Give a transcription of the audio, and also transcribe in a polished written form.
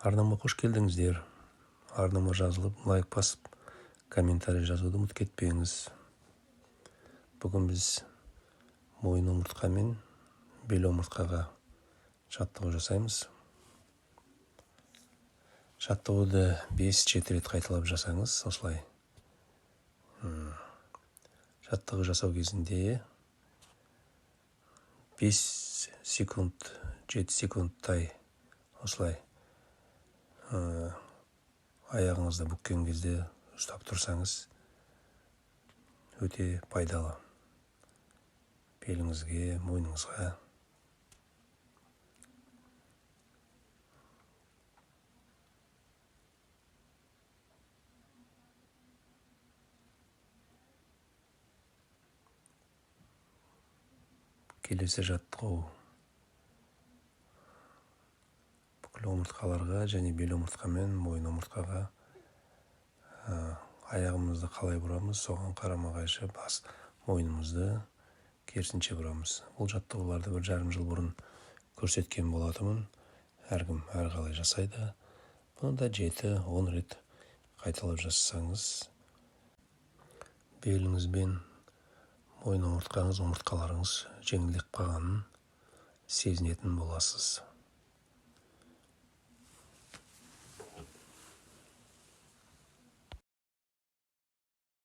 Арнама қош келдіңіздер. Арнама жазылып, лайк басып, комментарий жазуды ұмытып кетпеңіз. Бүгін біз мойын омыртқа мен бел омыртқаға жаттығу жасаймыз. Жаттығуды 5-7 рет қайталап жасаңыз, осылай. Жаттығу жасау кезінде 5 секунд, 7 секундтай осылай аяғыңызды бүккен кезде ұстап тұрсаңыз, өте пайдалы беліңізге, мойныңызға. Келесі жаттығу бүкіл омыртқаларға және бел омыртқа мен мойын омыртқаға, аяғымызды қалай бұрамыз, соған қарама-қайшы бас мойнымызды керісінше бұрамыз. Бұл жаттығуларды 1,5 жыл бұрын көрсеткен болатынмын. Әркім әрқалай жасайды. Бұны да 7-10 рет қайталап жасасаңыз, беліңіз бен мойын омыртқаңыз, омыртқаларыңыз жеңілдеп қалғанын сезінетін боласыз.